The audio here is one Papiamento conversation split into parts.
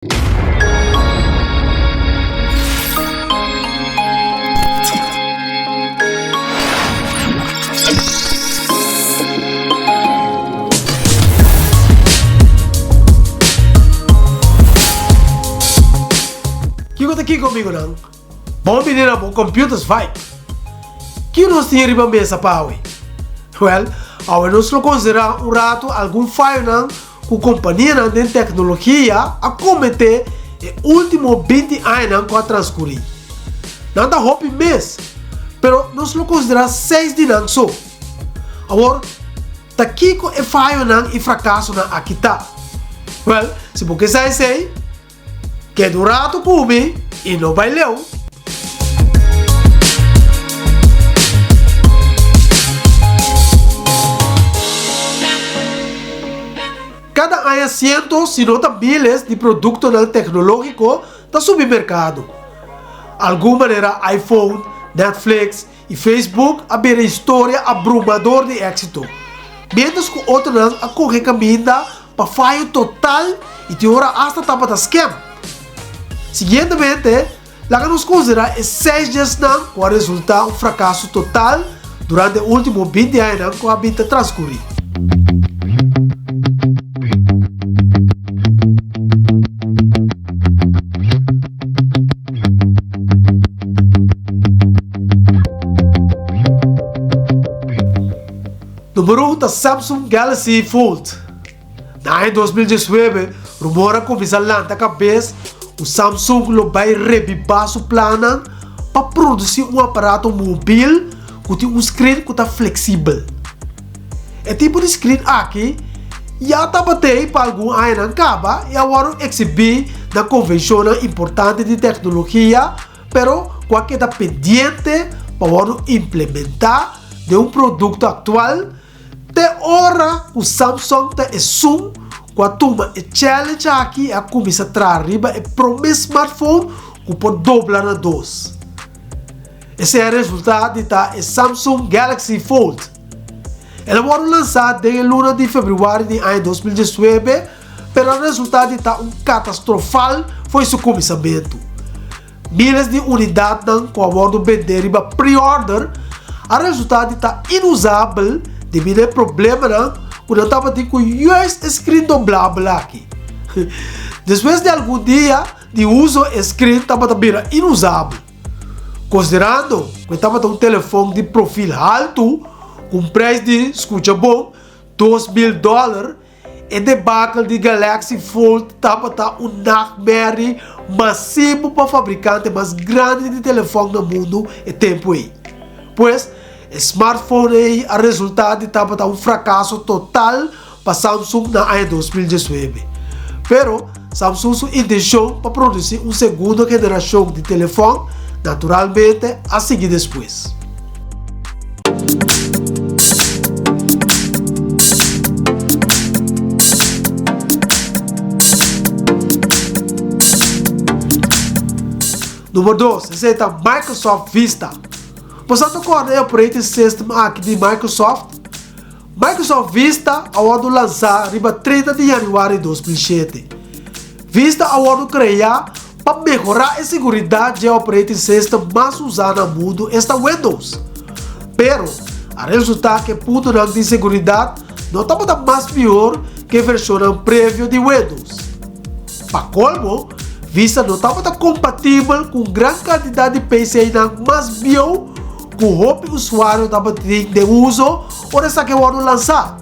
Kiko ta kiko amigonan? Bon bini na bo Computers Vibe! Kiko nos tin riba mesa pa awe? Well, awe nos lo konsiderá un ratu algun fayonan ku kompanianan den teknologia a kometé e último binti añanan ku a transkurí. Nan ta hopi mes, pero nos lo konsiderá seis di nan so. Awor, ta kiko e fayonan i frakasonan aki ta? Wèl, si bo ke sa esei, Keda un ratu ku mi i no bai leu. Kada aña sientos, si no ta miles, di produktonan teknológiko ta subi merkado. Algun manera iPhone, Netflix i Facebook a bira historia abrumador di éksito, miéntras ku otronan a kohe kaminda pa fayo total i tin ora asta tabata scam. Siguientemente, laga nos konsiderá e seis djesnan ku a resultá un frakaso total durante e último binti añanan ku a bin ta transkurí. Numero un ta Samsung Galaxy Fold. Na aña 2019, rumor a kuminsá lanta kabes ku Samsung lo bai rebibá su plannan pa produsí un aparato mobil ku tin un screen ku ta fleksibel. E tipo di screen aki ya tabat'ei pa algun añanan kaba i a wòrdu eksibí na konvenshonnan importante di teknologia pero ku a keda pendiente pa wòrdu implementá den un produkto aktual Te ora ku Samsung ta esun ku a tuma e challenge aki i a kuminsá traha riba e promé smartphone ku por dobla na dos. Esei a resultá di ta e Samsung Galaxy Fold. El a wòrdu lansá den e luna di febrüari di aña 2019, pero a resultá di ta un katastrofal fo'i su kuminsamentu. Miles di unidatnan ku a wòrdu bendé riba pre-order a resultá di ta inusabel debí na e problemanan ku nan tabatin ku juist e screen doblabel aki. Despues di algun dia di uso e screen tabata bira inusabel. Konsiderando ku e tabata un telefòn di profil haltu ku un preis di, skucha bon, 2000 dòler, E debakel di Galaxy Fold tabata un nachtmerrie masivo pa fabrikante mas grandi di telefòn na mundu e tempu ei. Pues, e smartphone ei a resultá di tabata un frakaso total pa Samsung na aña 2019. Pero, Samsung su intenshon pa produsí un segundo generashon di telefòn naturalmente a sigui despues. Number dos, esei ta Microsoft Vista. Bo sa ta kòrda e operating system aki di Microsoft? Microsoft Vista a wòrdu lansá riba 30 di yanüari 2007. Vista a wòrdu kreá Pa mehorá e seguridat dje operating system mas usá na mundu esta Windows. Pero, a resultá ku e puntonan di seguridat no tabata mas mihor ku e vershonnan previo di Windows. Pa kolmo, Vista no tabata kompatibel ku un gran kantidat di PCnan mas bieu ku hopi usuario tabatin den uso ora esaki a wòrdu lansá.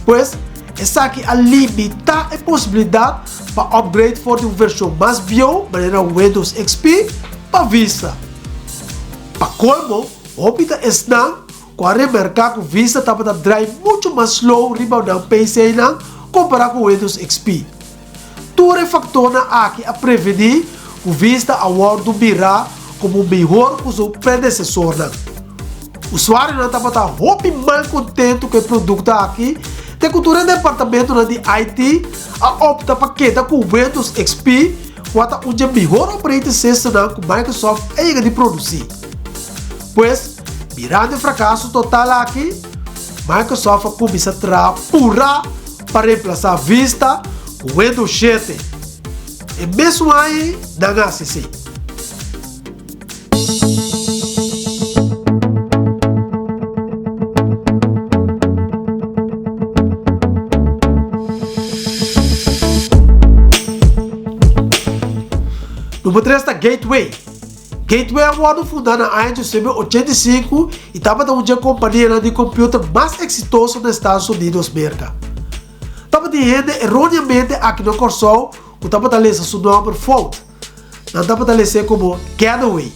Pues, esaki a limitá e posibilidat pa upgrade for di un vershon mas bieu manera Windows XP pa Vista. Pa kolmo, hopi ta esnan ku a remerká ku Vista tabata drai muchu mas slow riba nan PCnan kompará ku Windows XP. Tur e faktornan aki a prevení ku Vista a wòrdu mirá komo mihor ku su predesesornan. Usuarionan tabata hopi malkontentu ku e produkto aki te ku tur e departamentonan di IT a opta pa keda ku Windows XP ku a ta un dje mihor operating systemnan ku Microsoft a yega di produsí. Pues, mirando e frakaso total aki, Microsoft a kuminsá traha purá pa remplasá Vista ku Windows 7. E mesun aña ei nan a hasi esei. Number tres ta Gateway. Gateway a wòrdu fundá na aña 1985 i tabata un dje kompanianan di kòmpiuter mas eksitoso na Estados Unidos, Merka. Tabatin hende eróneamente aki na Kòrsou ku tabata lesa su nòmber fout. Nan tabata les'é komo Getaway.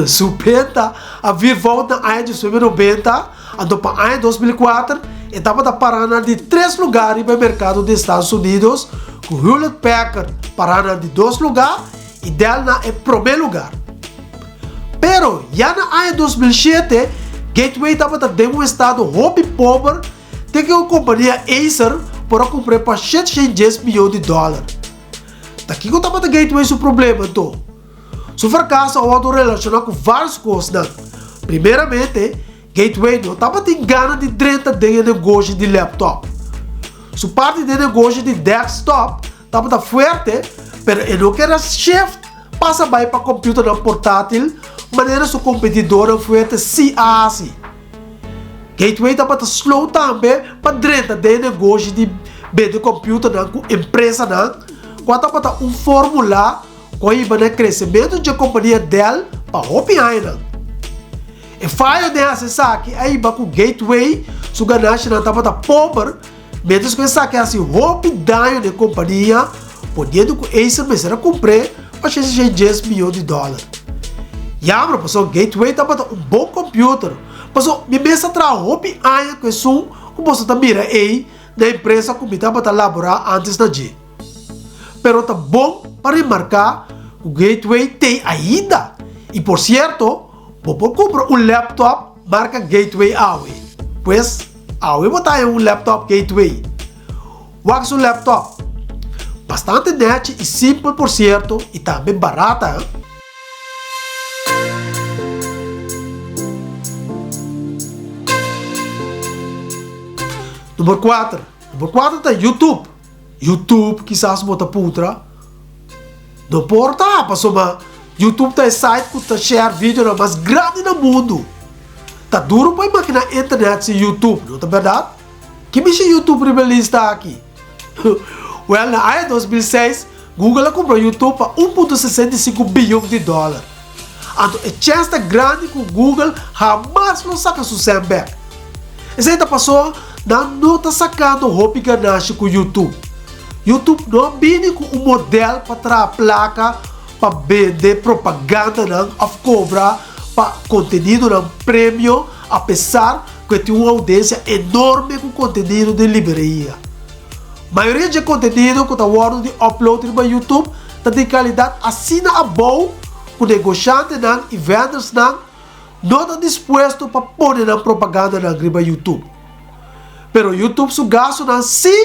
Su benta a vir fout na aña 1990, anto pa aña 2004 e tabata pará na di tres lugá riba e merkado di Estados Unidos, ku Hewlett Packard pará na di dos lugá i Dell na e promé lugar. Pero ya na aña 2007 Gateway tabata den un estado hopi pober te ku e kompania Acer por a kumpr'é pa 710 miyon di dòler. Ta kiko tabata Gateway su problema anto? Su frakaso a wòrdu relashoná ku vários kosnan. Primeramente, Gateway no tabatin gana di drenta den e negoshi di laptop. Su parti den negoshi di desktop tabata fuerte, pero e no ker a shift pasa bai pa computernan portátil manera su competidornan fuerte sí a hasi. Gateway tabata slow tambe pa drenta den e negoshi di bende computernan cu empresanan, cua tabata un formula cu a hiba na e crecemento dje compania Dell pa hopi añanan. E fayo den hasi esaki a hiba cu Gateway su ganashinan tabata pober, Mientras ku esaki a hasi hopi daño na e kompania, poniendo ku Acer mester a kumpr'é pa 610 miyon di dòler. Jammer, pasobra Gateway tabata un bon computer, pasobra mi mes a traha hopi aña ku esun ku boso ta mira ei na empresa ku mi tabata laborá antes na dje. Pero ta bon pa remarká ku Gateway t'ei ainda, i por sierto, bo por kumpra un laptop marka Gateway awe. Pues, Awe bo ta haña un laptop Gateway. Wak su laptop. Bastante nechi i simpel por sierto i tambe barata. Number kuater. Number kuater ta YouTube. YouTube kisas bo ta puntra. No por ta pasobra YouTube ta e site ku ta share videonan mas grandi na mundu. Ta duru pa imaginá internet sin YouTube, no ta bèrdat? Ki mishi YouTube riba e lista aki? Wèl, na aña 2006, Google a kumpra YouTube pa 1.65 biyon di dòler. Anto e chèns ta grandi ku Google hamas lo saka su sèn bèk. Esei ta pasobra nan no ta sakando hopi ganashi ku YouTube. YouTube no a bini ku un modèl pa traha plaka pa bende propagandanan òf kobra pa kontenidonan premio apesar ku e tin un oudiensia enorme ku kontenido den liberia. Mayoria dje kontenido ku ta wòrdu di upload riba YouTube ta di kalidat asina abou ku negoshantenan i vendersnan no ta dispuesto pa pone nan propagandanan riba YouTube. Pero YouTube su gastunan sí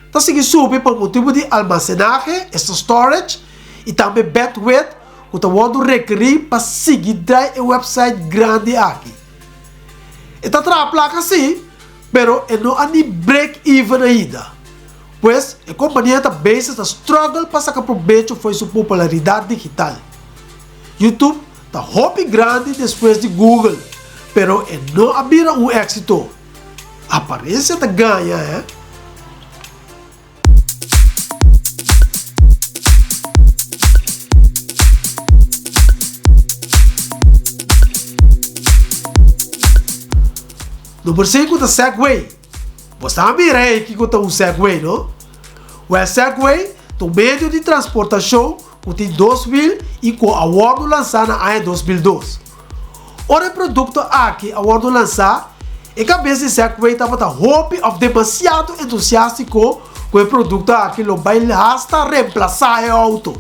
ta sigui subi pa motibu di almasenahe, esta storage, i tambe bandwidth ku ta wòrdu rekerí pa sigui drai e website grandi aki. E ta traha plaka sí, pero e no a ni break even ainda. Pues, e kompania ta bezig ta struggle pa saka probecho fo'i su popularidat digital. YouTube ta hopi grandi despues di Google, pero e no a bira un éksito. Aparensia ta gaña, hè? Number sinku ta Segway. Bo sa mira ei kiko ta un Segway, no? Wèl, Segway ta un medio di transportashon ku tin dos wil i ku a wòrdu lansá na aña 2002. Ora e produkto aki a wòrdu lansá, e kabes di Segway tabata hopi òf demasiado entusiástiko ku e produkto aki lo bai hasta remplasá e outo.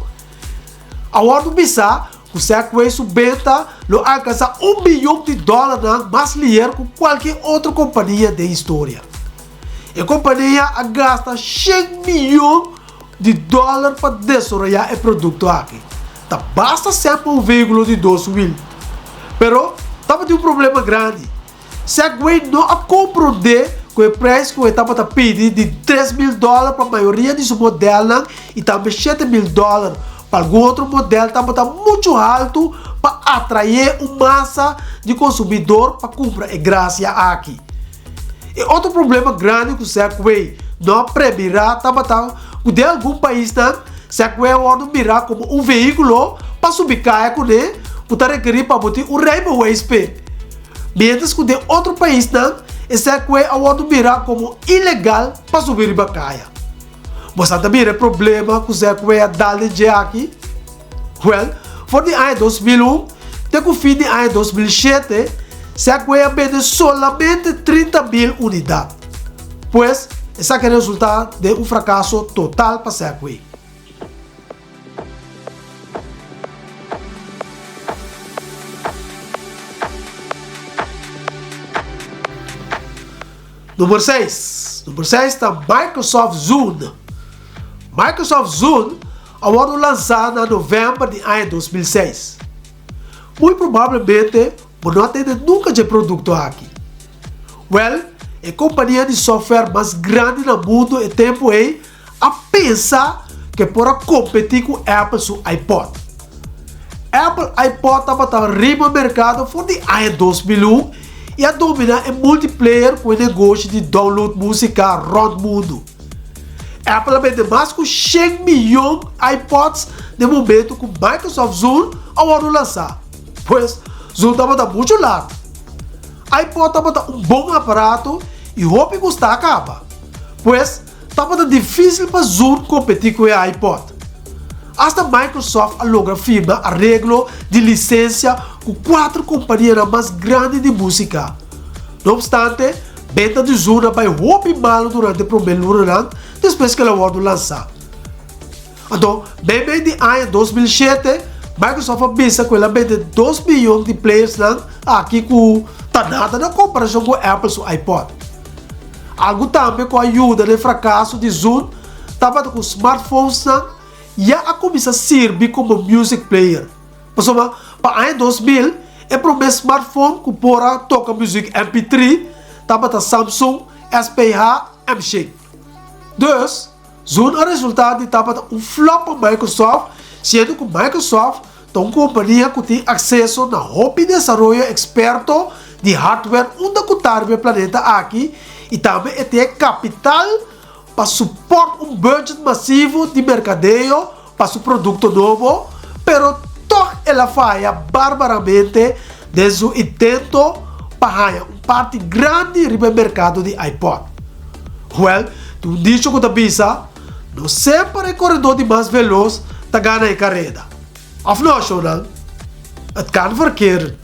A wòrdu bisá ku Segway su benta lo alkansá un biyon di dòlernan mas liher ku kualke otro kompania den historia. E kompania a gasta shen miyon di dòler pa desaroyá e produkto aki. Ta basta sèn pa un vehíkulo di dos wil. Pero, tabatin un problema grandi. Segway no a komprondé ku e preis ku e tabata pidi di 3000 dòler pa mayoria di su modelnan i tambe 7000 dòler pa algun otro model tabata muchu haltu pa atraé un masa di konsumidor pa kumpra e grasia aki. E otro problema grandi ku Segway no a premirá tabata ku den algun paisnan Segway a wòrdu mirá komo un vehíkulo pa subi kaya kuné ku ta rekerí pa bo tin un rijbewijs p'e, miéntras ku den otro paisnan e Segway a wòrdu mirá komo ilegal pa subi riba kaya. Bo sa ta mira e problema ku Segway a dal den dje aki? Wèl, for di aña 2001 te ku fin di aña 2007, Segway a bende solamente 30 mil unidat. Pues, esaki a resultá den un frakaso total pa Segway. Number seis. Number seis ta Microsoft Zune. Microsoft Zune a wòrdu lansá na novèmber di aña 2006. Muy probablemente bo no a tende nunka dje produkto aki. Wèl, e kompania di software mas grandi na mundu e tempu ei a pensa ku e por a kompetí ku Apple su iPod. Apple iPod tabata riba merkado for di aña 2001 i a dominá e multiplayer ku e negoshi di download músika rònt mundu. Apple a bende mas ku shen miyon iPods den momentu ku Microsoft Zune a wòrdu lansá. Pues, Zune tabata muchu lat. iPod tabata un bon aparato i hopi gustá kaba. Pues, tabata difísil pa Zune kompetí ku e iPod. Asta Microsoft a logra firma areglo di lisensia ku kuater kompanianan mas grandi di músika. No opstante, benta di Zune a bai hopi malu durante e promé lunanan despues ku el a wòrdu lansá. Anto, meimei di aña 2007, Microsoft a bisa ku el a bende dos miyon di playersnan aki ku ta nada na komparashon ku Apple su iPod. Algu tambe ku a yuda na e frakaso di Zune tabata ku smartphonesnan ya a kuminsá sirbi komo music player. Pasobra pa aña 2000 e promé smartphone ku por a toka muzik MP3 tabata Samsung SPH M-Shake. Dus, Zune a resultá di tabata un flop pa Microsoft, siendo ku Microsoft ta un kompania ku tin akseso na hopi desaroyo eksperto di hardware unda ku ta riba e planeta aki i tambe e tin e kapital pa suport un budget masivo di merkadeo pa su produkto nobo, pero tòg el a faya barbaramente den su intento pa haña un parti grandi riba e merkado di iPod. Wèl, tin un dicho ku ta bisa, No semper e koredó di mas velos ta gana e kareda. Òf no, shownan? Het kan verkeren.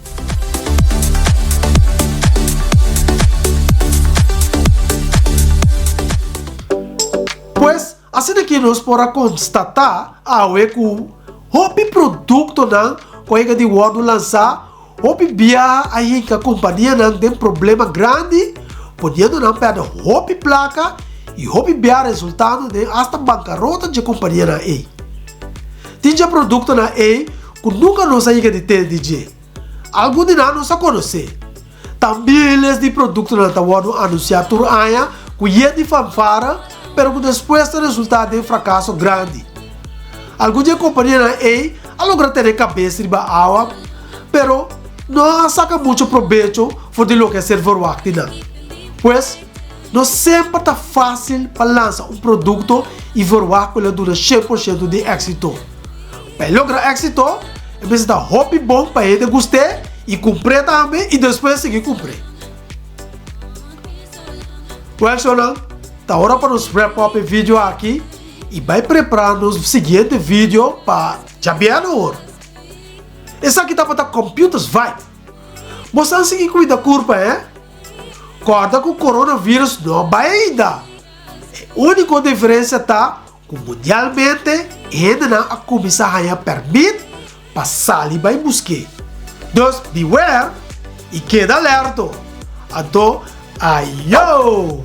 Pues, Asina ki nos por a konstatá awe ku hopi produktonan ku a yega di wòrdu lansá, hopi biaha a hinka kompanianan den problema grandi, poniendo nan pèrdè hopi plaka i hopi biaha resultando den asta bankarota dje kompanianan ei. Tin dje produktonan ei ku nunka nos a yega di tende di dje. Algun di nan nos a konosé. Ta miles di produktonan ta wòrdu anunsiá tur aña ku yen di fanfara, pero ku despues ta resultá den frakaso grandi. Algun di e kompanianan ei a logra tene kabes riba awa, pero no a saka muchu probecho for di loke a ser verwagt di nan. Pues, no semper ta fásil pa lansa un produkto i verwagt ku el a duna 100% di éksito. Pa e logra éksito, e mester ta hopi bon pa hende gust'é i kumpr'é tambe i despues sigui kumpr'é. Wèl shownan, ta ora pa nos wrap up e video aki i bai prepará nos siguiente video pa djabièrnè awor. Esaki tabata Computers Vibe. Bosan sigui kuida kurpa, hè? Kòrda ku coronavirus no a bai ainda. E úniko diferensia ta ku mundialmente e hendenan a kuminsá haña pèrmit pa sali bai busk'é. Dus beware i keda alerto! Anto, ayo!